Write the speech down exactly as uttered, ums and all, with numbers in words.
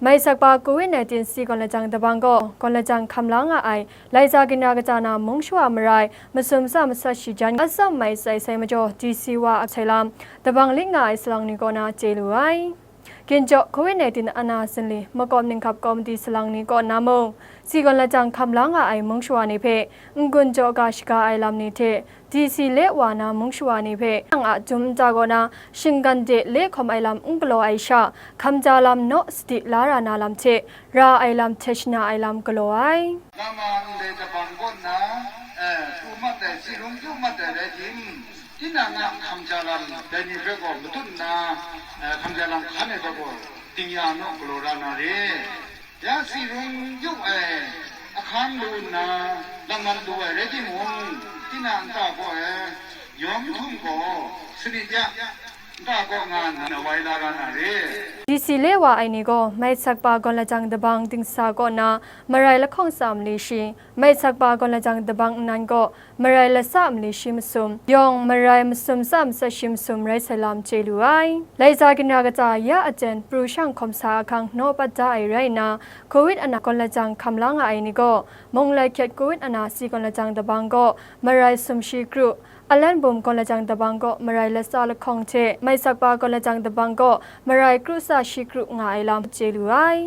Mai sakpa covid nineteen si gawn lajang dabang gaw gawn lajang hkam la nga ai laika ginra kaja na mung shawa marai masum tsa matsat shi jan atsam mai tsai sai majaw D C wa a sai lam dabang lit nga ai salang ni kaw na chye lu ai. Ginjaw covid nineteen ana zinli makawp ninghkap kawmdi salang ni kaw na mung, si gawn lajang hkam la nga ai mung shawa ni hpe n-gun jaw ga shaga ai lam ni hte D C le wa na mung shawa ni hpe nang a jum nta kaw na shinggan de le hkawm ai lam n galaw ai sha, hkamja lam naw sadi la ra na lam hte ra ai lam hte shana ai lam galaw ai. Nama ndai dabang kaw nna, eh, pru mat ai, si rung yu mat ai rai tim, tinang a hkamja lam dai ni hpe gaw matut nna, eh, hkamja lam hkan ai hpe gaw dingya naw galaw ra na re. Ya si rung yu ai ahkang lu nna, laman lu ai rai timung, tinang nta gaw ai yawm htum gaw sanit ya, nta gaw nga nna wai la ra na re. D C le wa ai ni gaw mai sakpa gawn lajang dabang dingsa kaw na marai lahkawng tsa mali shi, mai sakpa gawn lajang dabang nnan gaw marai latsa mali shi masum, yawng marai masum tsa matsat shi masum rai sai lam chye lu ai. Laika ginra kaja ya aten pru shang hkawm sa ahkang naw pat da ai rai nna, covid ana gawn lajang hkam la nga ai ni gaw, mung lai hkyet covid ana si gawn lajang dabang gaw marai sum shi kru, alan bum gawn lajang dabang gaw marai latsa lahkawng hte mai sakpa gawn lajang dabang gaw marai kru tsa shi kru nga ai lam chye lu ai.